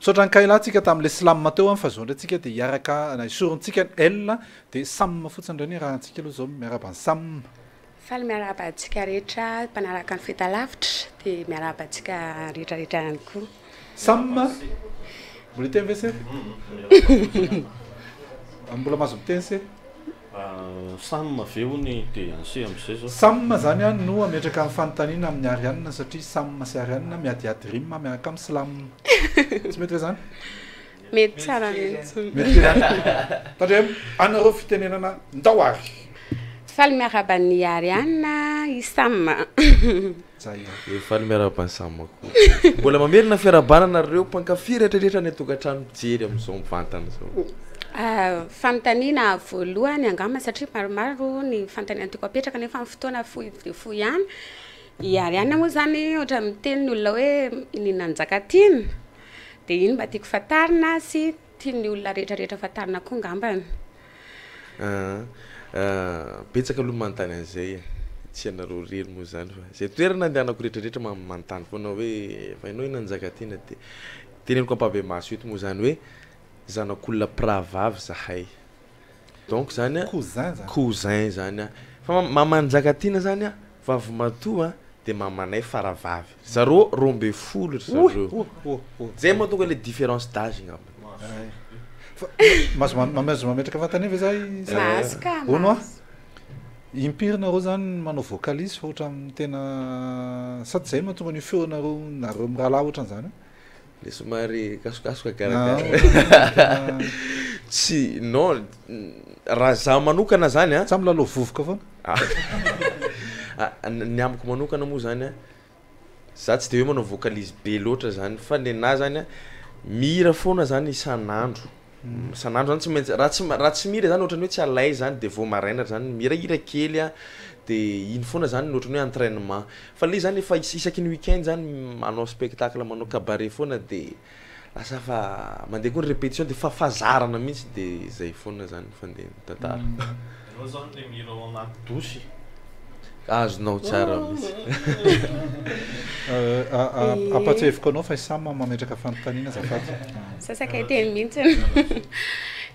Misaotra an'i Kayla tsika tamin'ilay slam teo an, fa zao indray tsika dia hiaraka na esorintsika ny L dia Sam fotsiny indray ny iarahantsika aloha zao. Miarahaba an'i Sam. Faly miarahaba antsika rehetra mpanaraka ny fahitalavitra dia miarahaba antsika rehetra rehetra ihany koa. Sam, mbola hiteny ve se? Mbola mahazo miteny se? Sam ve hono dia anse amizay zao? Sam zany an no hametraka ny fanontaniana amin'i Ariane satria Sam sy Ariane miadiady rime miaraka amin'ny slam. Tsy mety ve zany? Mety tsara mihitsy. Mety kely ihany. Tandremo, anareo fitenenana ndao ary. Faly miarahaba an'i Ariane i Sam. Zay a. Eh faly miarahaba an'i Sam koa. Mbola mamerina fiarahabana anareo mpankafy rehetra rehetra any an-tokantrano mijery amin'izao mivantana izao. Fanontaniana voalohany angamba satria maromaro ny fanontaniana tiako apetraka nefa ny fotoana fohy dia fohy ihany. I Ariane moa izany ohatran'ny miteny ny olona hoe iniana Njakatiana. Dia iny mba tiako fantarina sy tian'ny olona rehetra rehetra fantarina koa ngambany. Aa betsaka aloha ny manontany an'izay e, tsy ianareo irery moa izany fa izay toerana andehanako rehetra rehetra manontany foana hoe fa ianao inona Njakatiana dia teneniko ampahibemaso eto moa izany hoe zanak'olona mpirahavavy zahay. Donc zany a, Cousin zany. cousin zany a, fa maman'i Njakatiana zany a, vavimatoa a, de mamanay faravavy, zareo 12 ry zareo, zay mahatonga le différence d'âge ngamba. Ay. Fa mahazo mahazo mametraka fanontaniana ve za i Sarah? Mahazo ka, Hono hoa, mahazo. impiry nareo zany manao vocalise fa ohatran'ny tena sady zay mahatonga an'io feonareo nareo mirahalahy ohatran'izany io? Le somary kasokasoka karakara. Tsy non raha za manokana zany a. Sa milalao vovoka foana? Ny amiko manokana moa zany a, za tsy de hoe manao vocalise be loatra zany fa nenahy zany a mihira foana zany isan'andro. Isan'andro zany tsy maintsy raha tsy raha tsy mihira zany ohatran'ny hoe tsy à l'aise zany de vao maraina zany mihirahira kely a de iny foana zany no ohatran'ny hoe entrainement fa le zany efa isaky ny week-end zany manao spectacle manao cabaret foana de lasa fa mandeha koa ny répétition de fa fahazarana mihitsy de zay foana zany ny fandehan'ny tantara. Ianao zany le mihira ao anaty douche? Azonao tsara mihitsy. Ampatsiahiviko anao fa i Sam mametraka fanontaniana azafady. Za sakay teny mihitsy.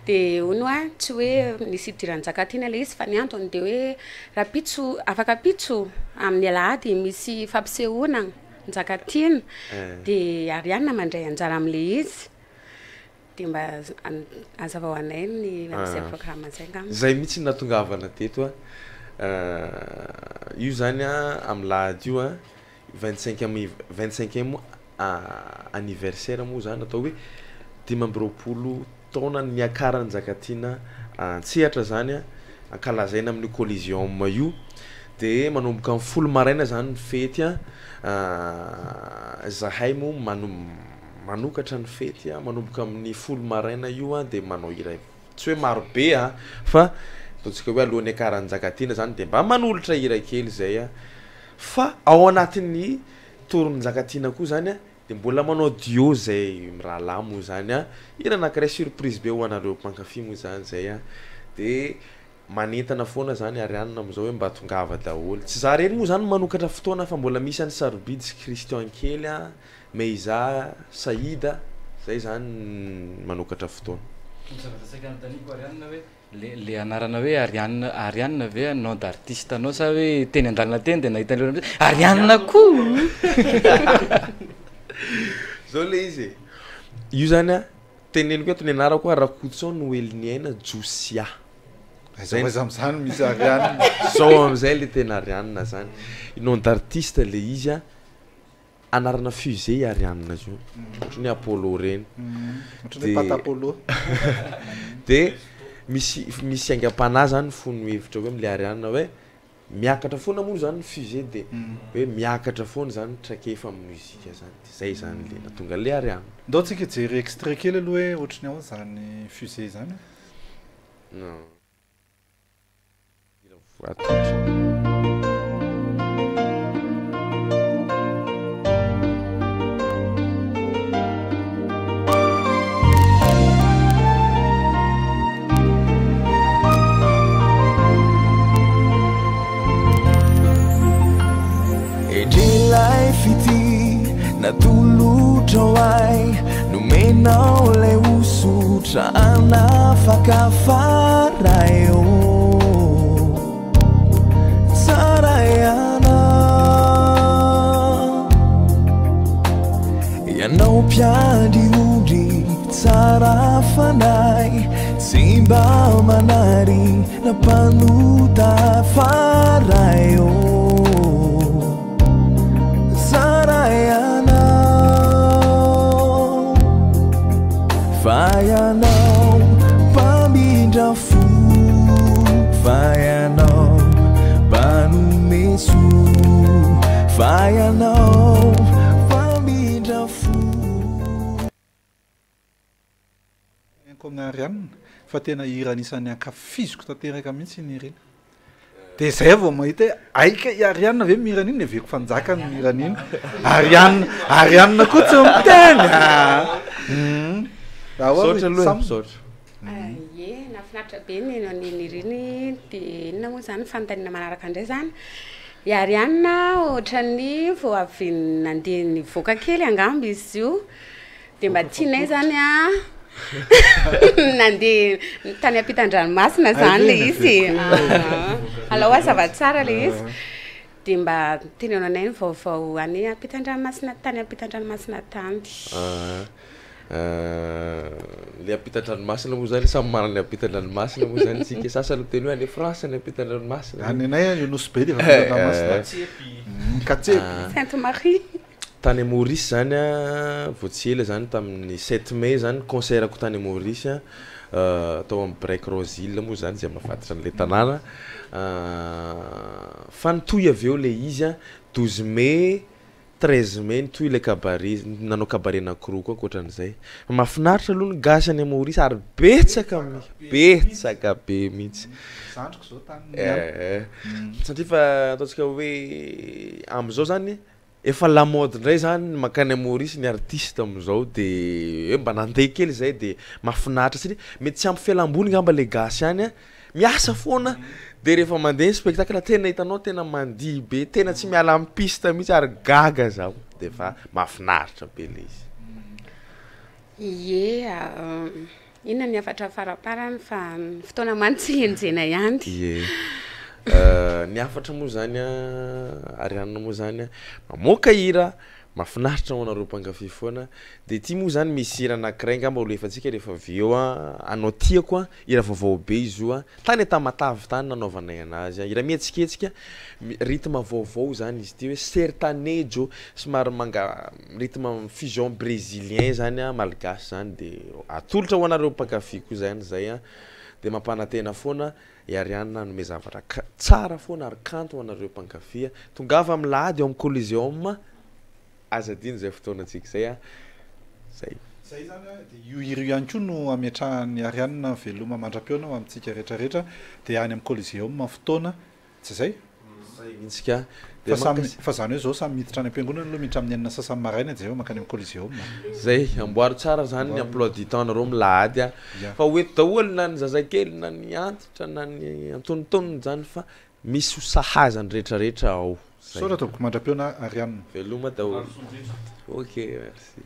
Dia hono hoa, tsy hoe nisy idiran'i Njakatiana ilay izy fa ny antony dia hoe rahampitso, afaka ampitso amin'ny alahady misy fampisehoana Njakatiana dia Ariane mandray anjara amin'ilay izy. Dia mba hazavao anay ny amin'izay programme izay angamba. Zay mihitsy no nahatongavana teto a. Io zany a amin'ny lahady io a, vingt cinquième vingt cinquième anniversaire moa zany atao hoe 25 taona niakaran'i Njakatiana an-tsehatra zany a, ankalazaina amin'io Coliseum io, de manomboka amin'ny 10 maraina zany ny fety a, zahay moa manom- Manokatra ny fety a, manomboka amin'ny 10 maraina io a, de manao hira tsy hoe maro be a, fa ataontsika hoe alohan'ny hiakaran'i Njakatiana zany de mba manolotra hira kely zay a, fa ao anatin'ny tourn'i Njakatiana koa zany a de mbola manao duo zay mirahalahy moa zany a, hira anankiray surprise be ho anareo mpankafy moa zany zay a, de manentana foana zany Ariane am'zao hoe mba tongava daholo, tsy za rery moa zany manokatra fotoana fa mbola misy an'i Sarobidy sy Christian kely a, Meiza, Saïda, zay zany manokatra fotoana. Ny zavatra saika anontaniako Ariane hoe le le anarana hoe Ariane Ariane ve nom d'artiste anao sa hoe teny an-dalana teny de nahita an'ilay olona hoe Ariane koa. Zao le izy e, io zany a teneniko eto ny anarako a Rakotoson Noeliniaina Josia. Aiza ho aiza am'zany misy Ariane. Zao am'zay le tena Ariane zany, nom d'artiste le izy a. Anarana fusée i Ariane zio, ohatran'ny hoe Apollo reny. Ohatran'ny hoe pâte Apollo. De misy misy aingam-panahy zany fono hevitra hoe am'le Ariane hoe miakatra foana moa zany ny fusée de hoe miakatra foana zany traikefa am'mozika zany de zay zany le nahatonga an'le Ariane. Ndao tsika hijery extrait kely aloha hoe ohatran'ny ahoana zany fusée zany e. Non. Hira voatondro. Endrey ilay fitia natolotrao ahy, nomenao. Andriamanitra anafaka fa Ray ô Tsara ianao Ianao mpiandry ondry tsara fanahy Tsy mba manary na mpanota fa Ray ô Tsara ianao Fa ianao mpamindra fo Fa ianao mpanome soa Fa ianao mpamindra fo. Henoko amin'i Ariane fa tena hira anisan'ny ankafiziko tanteraka mihitsy iny hira iny. Dia zay aho vao mahita hoe aika i Ariane ve mihira an'iny, heveriko fa Njaka no mihira an'iny. Ariane, Ariane koa tsy miteny ah! Hum. Misaotra aloha e, misaotra. Ie, nahafinaritra be ny nihaino an'iny hira iny, dia inona moa izany fanontaniana manaraka indray izany? I Ariane ohatran'ny vao avy nandeha nivoaka kely angamba izy io, Dia mba tianay zany a nandeha tany ampitan-dranomasina zany le izy e. Alao hazava tsara le izy. Dia mba teneno anay ny vaovao any ampitan-dranomasina tany ampitan-dranomasina tany. Le ampitan-dranomasina moa zany samy manana ny ampitan-dranomasina moa zany tsika, sasany miteny hoe any France ny ampitan-dranomasina. Any anay io Nosy Be dia efa ampitan-dranomasina. Katsepy. Sainte Marie. Tany Maurice zany a, vao tsy ela zany tamin'ny sept mai zany concert-ko tany Maurice tao amin'ny Break Rose Hill moa zany zay mahafantatra an'ilay tanàna, fa nitohy avy eo ilay izy a, 12 mai, 13 mai nitohy ilay cabaret, nanao cabaret anankiroa koa ankoatran'izay, fa mahafinaritra aloha ny gasy any Maurice ary betsaka mi- betsaka be mihitsy. Zandriko zao tany miala. Satria fa ataontsika hoe amin'izao zany Efa la mode ndray zany ny mankany à Maurice ny artiste amizao de hoe mba nandeha kely zay de mahafinaritra satria mety tsy ampy fialamboly ngamba le gasy any an, miasa foana de rehefa mandeha ny spectacle tena hitanao tena mandihy be tena tsy miala amin'ny piste mihitsy ary gaga zaho de fa mahafinaritra be le izy. Ie, Inona ny hafatra faramparany fa ny fotoana mantsy henjehina ihany. Ie. Ny hafatra moa zany an, Ariane moa zany an, mamoaka hira mahafinaritra ho anareo mpankafy foana, de ity moa zany misy hira anankiray angamba ho alefantsika rehefa avy eo an, anao tiako an, hira vaovao be izy io an, tany Tamatave tany nanaovanay anazy an, hira mihetsiketsika, rythme vaovao zany izy ity hoe sertanejo, somary manga Rythme fusion brésilien zany an, malgache zany de atolotra ho anareo mpankafy koa zany zay an, de mampanantena foana i Ariane hanome zavatra tsara foana ary kanto ho anareo mpankafy, tongava amin'ny lahady ao amin'ny Coliseum, aza adino zay fotoanantsika zay an, zay. Zay zany an, de io hira io ihany koa no ametrahan'i Ariane veloma mandra-pihaona ho amintsika rehetra rehetra, de any amin'ny Coliseum fotoana Tsy zay? Zay mihitsy ka. Fa samy, fa zany hoe zao samy miditra any am-piangonana aloha miditra amin'ny enina sasany maraina dia zay vao mankany amin'ny Coliseum. Zay, amboaro tsara zany ny emploi du temps nareo amin'ny lahady a, fa ho eto daholo na ny zazakely na ny antitra na ny antonontonony zany fa misy ho sahaza ny retraretra ao. Zay. Misaotra tompoko, mandra-pihaona Ariane. Veloma daholo. Ok, merci.